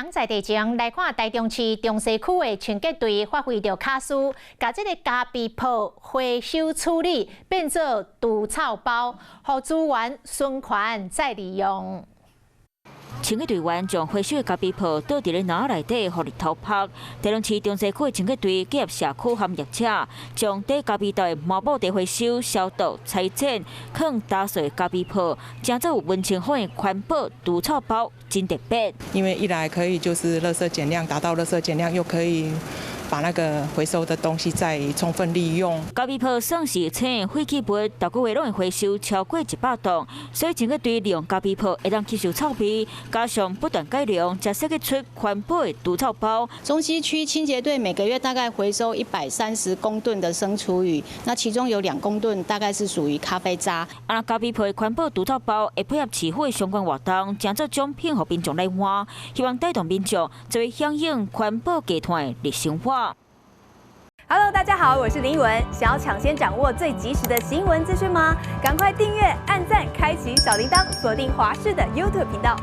東在地前來看台中市中西區的清潔隊發揮著巧思，共這个咖啡泡回收處理，變做除臭包，予資源循環再利用。清潔隊員將回收的咖啡泡倒佇咧籃內底，予日頭曬。台中市中西區的清潔隊結合社區和業者，將底咖啡豆的毛布袋回收、消毒、裁剪，囥打碎咖啡泡，成做有文青風的環保除臭包，真特別。因為一來可以就是垃圾減量，達到垃圾減量，又可以把那個回收的東西再充分利用。咖啡泡算是青廢棄物，逐個月攏會回收超過100噸，所以清潔隊利用咖啡泡會當吸收臭味，加上不斷改良，才設計出環保的除臭包。中西區清潔隊每個月大概回收130公噸的生廚餘，那其中有2公噸大概是屬於咖啡渣。啊，咖啡泡的環保除臭包會配合市府的相關活動，成做獎品予民眾來換，希望帶動民眾做響應環保低碳的日生活。 Hello，大家好，我是林文。想要搶先掌握最及時的新聞資訊嗎？趕快訂閱、按讚、開啟小鈴鐺，鎖定華視的 YouTube 頻道。